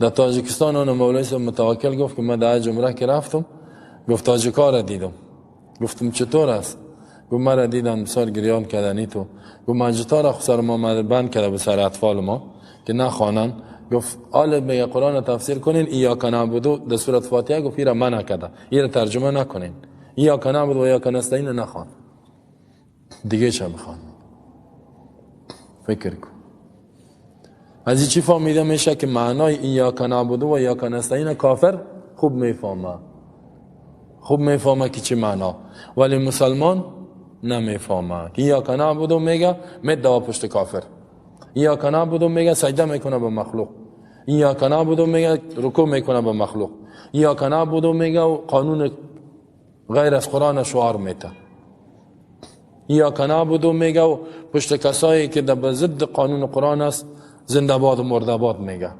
در تاجیکستان آن مولوی صاحب متوکل گفت که من در حج عمره که رفتم، گفت تاجیکا را دیدم. گفتم چطور است؟ گفت مرا دیدن بسیار گریان کردنی تو. گفت مسجدها را سر ما بند کرده به سر اطفال ما که نخوانن. گفت آل میگه قرآن تفسیر کنین، ایاک نعبد در سورت فاتحه، گفت ایرا منع کرده، ایرا ترجمه نکنین، ایاک نعبد و ایاک نستعین نخوان، دیگه چه میخوان؟ فکر کن. از این چی فهمیده میشه که معنای ایاک نعبد و ایاک نستعین کافر خوب میفهمه، خوب میفهمه که چی معنا، ولی مسلمان نمیفهمه. ایاک نعبد میگه میدوه پشت کافر، ایاک نعبد میگه سجده میکنه به مخلوق، ایاک نعبد میگه رکوع میکنه به مخلوق، ایاک نعبد میگه قانون غیر از قرآن شعار میته، ایاک نعبد میگه پشت کسایی که در ضد قانون قرآن است زنده باد و مرده باد میگه.